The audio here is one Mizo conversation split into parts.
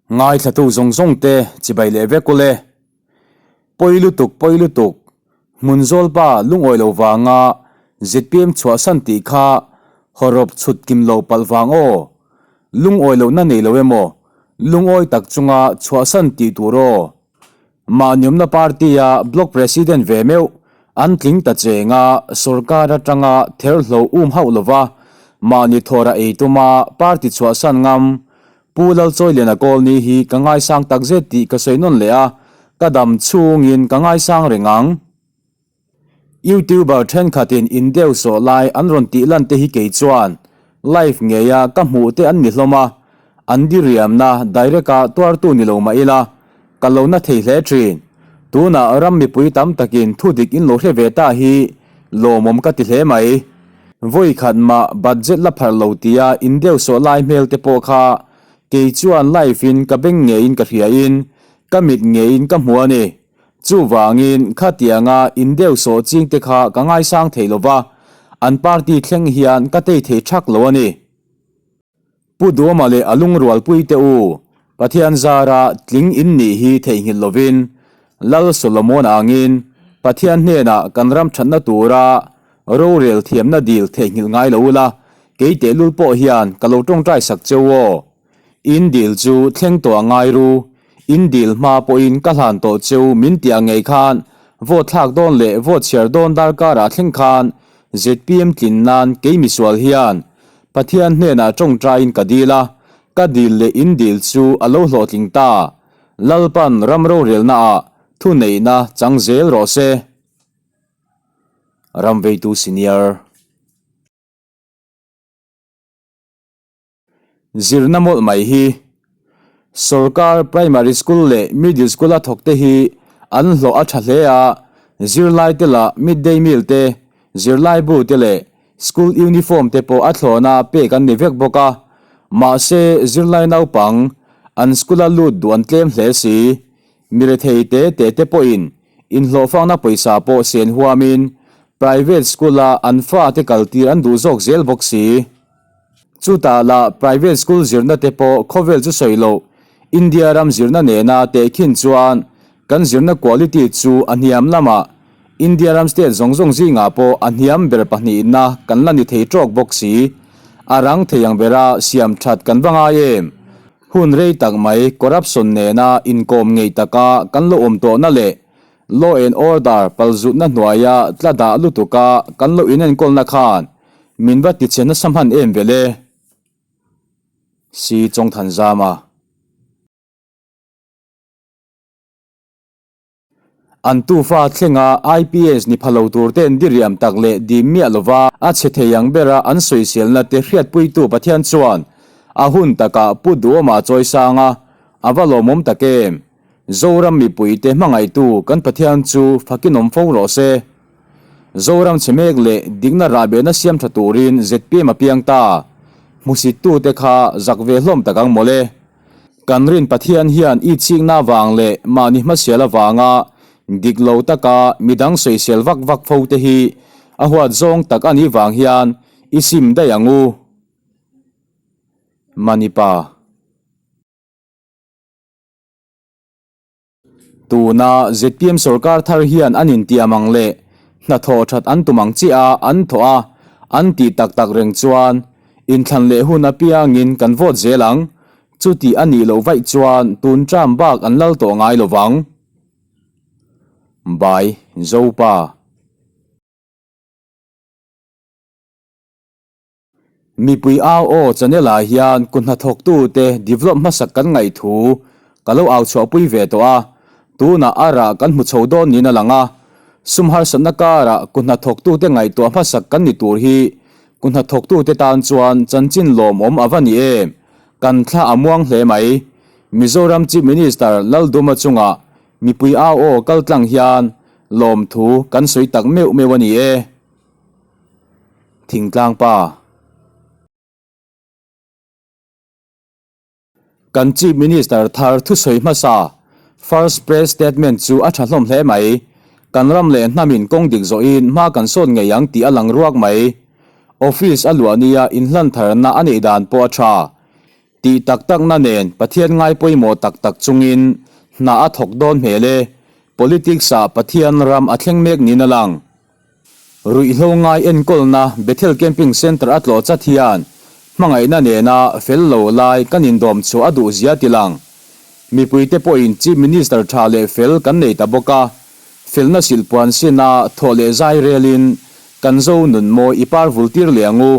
Ngaithlatu zawng zawng te chibai leh vek ule. Pawi lutuk pawi lutuk, hmun zawlpa lungawi lo vanga zpm chhuahsan tih kha hawrawp chhut kim lo palh vang aw. Lungawi lohna nei lo emaw, lungawi tak chunga chhuahsan tih tur aw. Mahniawmna party-a Block President ve meuh an tling ta cheng a, sorkar atanga therhlo um hauh lova mahni thawra ei tuma party chhuahsan ngam Pu Lalchawiliana Kawlni hi ka ngaisang takzet tih ka sawi nawn leh a, ka dam chhungin ka ngaisang reng ang. Youtuber thenkhatin in deu sawh lai an rawn tih lan te hi kei chuan live ngeia ka hmuh te an ni hlawm a, an diriamna direct a tuartu ni lo mah ila ka lo na thei hle thin. Tunah ram mipui tam takin thu dik in lo hre ve ta hi lawmawm ka ti hle mai. Vawi khat mah budget la pharh lo tia in deu sawh lai hmel te pawh kha kei chuan live in ka beng ngeiin ka hria in ka mit ngeiin ka hmu a ni. Chuvangin, khatianga in deuh sawh chingte kha ka ngaisang thei lo va, an party thleng hian ka tei thei thak lo a ni. Pu Duama leh a lungrualpui te u, Pathian zara tling in nih hi theihnghilh lovin, Lal Solomon angin Pathian hnenah kan ram thatna tura rorel thiamna dil theihnghilh ngai lo ula, kei tehlul pawh hian ka lo tawngtai sak cheu aw. In dil chu thleng tawh a ngai ru, in dil hma pawhin ka hlan tawh cheu min tih ang ngei khan vote thlak dawn leh vote chhiar dawn darkarah thleng khan zpm tlin nan kei misual hian Pathian hnenah tawngtaiin ka dil a, ka dil leh in dil chu a lo hlawhtling ta. Lalpan ram rorelna ah thuneihna chang zel rawh se. Ramveitu Senior. Zirna mawlh mai hi. Sorkar primary school leh middle school a thawk te hi an hlawh a tha hle a, zirlai te lah midday meal te, zirlai bu te leh school uniform te pawh a thlawna pek an ni vek bawk a. Mahse zirlai naupang an school a lut duh an tlem hle si. Mi rethei te te te pawhin inhlawhfakna pawisa pawh sen huamin private school a an fate kaltir an duh zawk zel bawk si. Chutah lah private school zirna te pawh khawvel chu sawi loh, India ram zirna nena tehkhin chuan kan zirna quality chu a hniam lamah India ram state zawng zawng zingah pawh a hniam ber pahnihinna kan la ni thei tawk bawk si. A rang thei ang bera siam that kan va ngai em? Hun rei tak mai corruption nena inkawm ngei taka kan lo awm tawhna leh law and order palzutna hnuaia tla dah lutuka kan lo inenkawlna khan Min va tichhe nasa hman em ve le? Si Chawngthanzama. An tufa thlenga IPS ni pha lo tur ten diriam tak leh dim miah lova a chhe thei ang bera an sawiselna te hriatpuitu Pathian chuan a hun takah Pu Duhawma chawisanga a va lawmawm tak em? Zoram mipuite hmangaihtu kan Pathian chu fakinawm fo rawh se. Zoram chhe mek leh dikna rahbehna siam tha turin zpm a piang ta. Hmusittute kha zak ve hlawm tak ang mawle. Kan rin Pathian hian i chikna vang leh mahni hmasial avanga dik lo taka midang sawisel vak vak fo te hi a huat zawng tak a nih vang hian i sim daih ang u. Manipa. Tuna zpm sorkar thar hian an intiam ang leh hnathawh that an tum ang chiah a an thawh a, an tih tak tak reng chuan inthlan leh hun apiangin kan vote zel ang. Chuti a nih loh vaih chuan tun term bak an lal tawh ngai lo vang. By Zopa. Mipui au aw channel ah hian ku hnathawktute develop hmasak kan ngaih thu ka lo au chhuahpui ve tawh a, tunah a rah kan hmu chho dawn niin a lang a, sum harsatna karah ku hnathawktute ngaihtuah hmasak kan ni tur hi ku hnathawktute tan chuan chanchin lawmawm a va ni em? Kan thla a muang hle mai. Mizoram Chief Minister Lalduma chungah mipui au aw kaltlang hian lawmthu kan sawi tak meuh meuh a ni e. Thingtlang pa. Kan Chief Minister thar thusawi hmasa First Press Statement chu a tha hlawm hle mai. Kan ram leh hnamin kawng dik zawhin hma kan sawn ngei ang tih a lang ruak mai. Office a luah nia inhlan tharna a neih dan pawh a tha. Tih tak takna nen Pathian ngai pawimawh tak tak chungin hna a thawk dawn hmel e. Politics-ah Pathian ram a thleng mek niin a lang. Ruihhlo ngai enkawlna Bethel Camping Centre a tlawh chat hian hmangaihna nena fel lo lai kan indawm chhuah a duh zia ti lang. Mipuite pawhin Chief Minister tha leh fel kan nei ta bawk a, felna silhpuan sina thawh leh zai relin kan zo nun mawi i par vul tir leh ang u.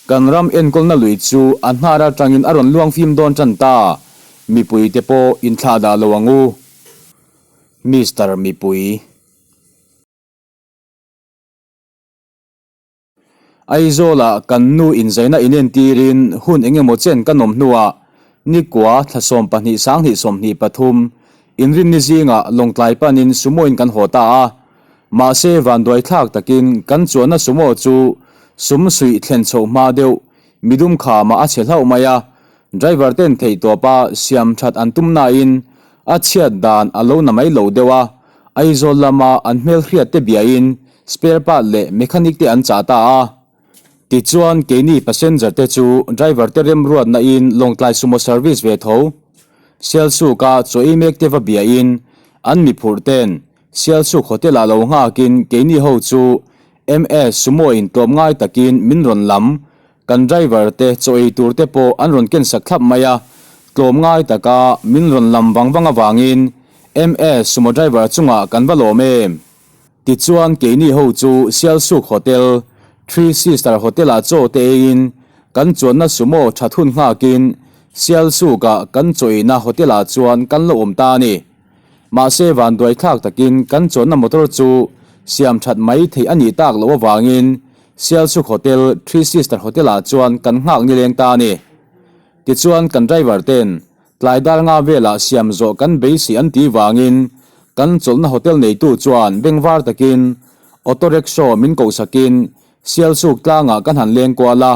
Kan ram enkawlna lui chu a hnar atangin a rawn luang fim dawn tan ta, mipuite pawh inthlahdah lo ang u. Mister Mipui. Aizawlah kan nu inzaina inentirin hun eng emaw chen ka nawm hnuah Nikua thla 12 sanghnih 23 inrinni zingah Lawngtlai panin sumo in kan haw ta a. Mahse vanduaithlak takin kan chuanna sumo chu sum suih thlen chhoh hma deuh midum khamah a chhe hlauh mai a, Driver ten theihtawpa siam that an tum nain a chhiat dan a lo na mai lo deuh a, Aizawl lama an hmelhriat te biain spare part leh mechanic te an chah ta a. Tichuan keini passenger te chu driver te remruatna in Lawngtlai Sumo service ve tho Sialsuk a chaw ei mek te va biain an mi phurh ten Sialsuk hotel ah lo nghakin keini ho chu MS Sumo in tlawm ngai takin min rawn lam Kan driver te chaw ei tur te pawh an rawn ken sak thlap mai a, tlawm ngai taka min rawn lam vang vang avangin MS Sumo driver chungah kan va lawm em? Tichuan keini ho chu Sialsuk Hotel, Three Sister Hotel ah chaw te eiin kan chuanna Sumo that hun nghakin Sialsuk ah kan chaw eina hotel ah chuan kan lo awm ta a ni. Mahse vanduaithlak takin kan chuanna motor chu siam that mai theih a nih tak loh avangin Sialsuk Hotel, Three Sister Hotel ah chuan kan nghak nileng ta a ni. Tichuan kan driver ten tlai dar nga velah siam zawh kan beisei an tih vangin kan chawlhna hotel neitu chuan bengvar takin auto rickshaw min kohsakin Sialsuk tlangah kan han leng kual a.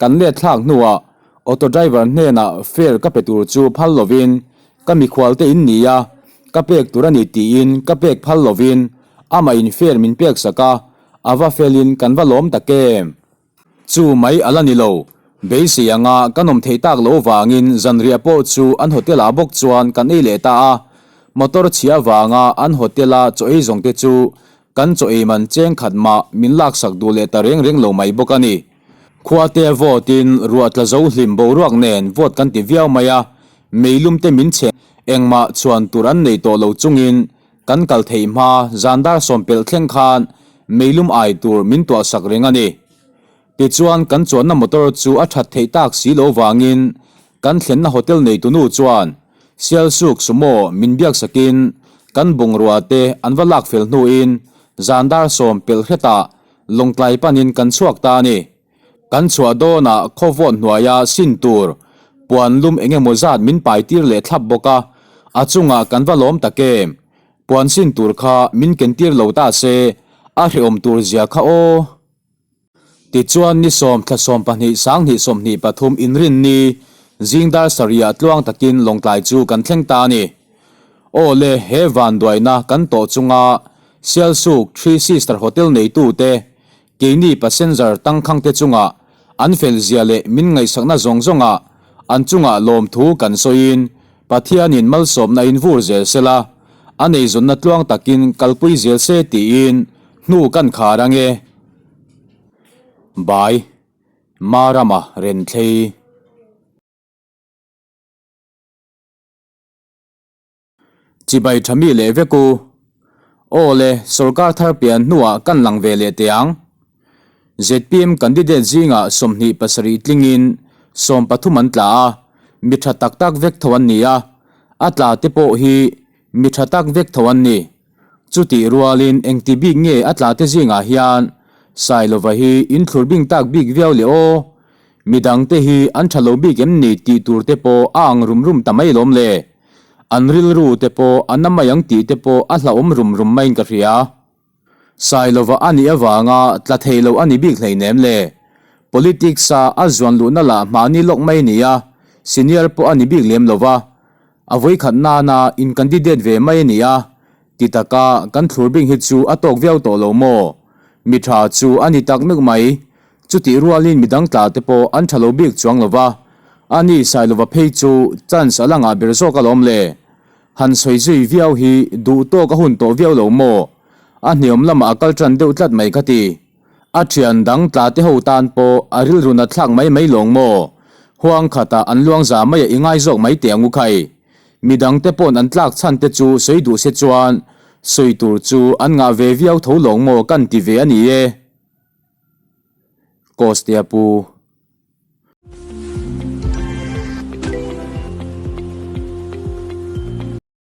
Kan let thlak hnuah auto driver hnenah fare ka pe tur chu phal lovin ka mikhual te in ni a, ka pek tur a ni tiin ka pek phal lovin amah in fare min pek sak a, A va felin kan va lawm tak em? Chu mai a la ni lo. Beisei anga kan awm theih tak loh vangin zanriah pawh chu an hotel ah bawk chuan kan ei leh ta a. Motor chhia vanga an hotel a chaw ei zawng te chu kan chaw ei man cheng khat mah min laksak duh leh ta reng reng lo mai bawk a ni. Khuate vote in ruah tla zo hlim boruak nen vote kan ti viau mai a, meilum te min chhe engmah chhuan tur an nei tawh lo chungin Kan kal theih hma zan dar sawm pelh thleng khan meilum ai tur min tuahsak reng a ni. Tichuan kan chuanna motor chu a that theih tak si lo vangin kan thlenna hotel neitunu chuan Sialsuk Sumo min biaksakin kan bungrua te an va lak fel hnuin zan dar sawm pelh hretah Lawngtlai panin kan chhuak ta a ni. Kan chhuah dawnah khawvawt hnuaia sin tur puan lum eng emaw zat min pai tir leh thlap bawk a, a chungah kan va lawm tak em? Puan sin tur kha min ken tir lo ta se, a hrehawm tur zia kha aw. Tichuan ni sawm thla 12 sanghnih 23 inrinni zing dar sarihah tluang takin Lawngtlai chu kan thleng ta a ni. Aw le, he vanduaina kan tawh chunga Sialsuk Three Sister Hotel neitute Keini passenger tangkhangte chungah an felzia leh min ngaihsakna zawng zawngah an chungah lawmthu kan sawiin Pathianin malsawmna in vur zel sela, a neizawnna tluang takin kalpui zel se tiin hnu kan khar ange. Bai Marama Renthlei. Chibai tha mi leh vek u. Aw le, sorkar thar pian hnuah kan lang ve leh teh ang. Zpm candidate zingah 27 tlingin 13 an tla a, mi tha tak tak vek tho an ni a, a tla te pawh hi mi tha tak vek tho an ni. Chutih rualin engti bik nge a tla te zingah hian Sailova hi in thlur bing tak bik viau le aw. Midangte hi an tha lo bik em ni tih tur te pawh a ang rum rum ta mai lawm le. An rilru te pawh a na mai ang tih te pawh a hlauhawm rum rum maiin ka hria. Sailova a nih avanga tla thei lo a ni bik hleinem le. Politics a a zuan luhna lah mahni lawk mai a ni a, senior pawh a ni bik lem lo va. A vawikhat nana in candidate ve mai a ni a, ti taka kan thlur bing hi chu a tawk viau tawh lo maw? Mi tha chu a ni tak nuk mai. Chutih rualin midang tla te pawh an tha lo bik chuang lo va. Ani Sailova phei chu chance a la ngah ber zawk alawm le. Han sawi zui viau hi duh tawk a hun tawh viau lo maw? A hniam lamah a kal tan deuh tlat mai ka ti. A thian dang tla te ho tan pawh a rilru nat thlak mai mai lawng maw? Huang khatah an luang za mai a i ngai zawk mai teh ang u khai. Midang te pawn an tlak chhan te chu sawi duh se chuan sawi tur chu an ngah ve viau tho lawng maw kan ti ve a ni e. Kostea pu.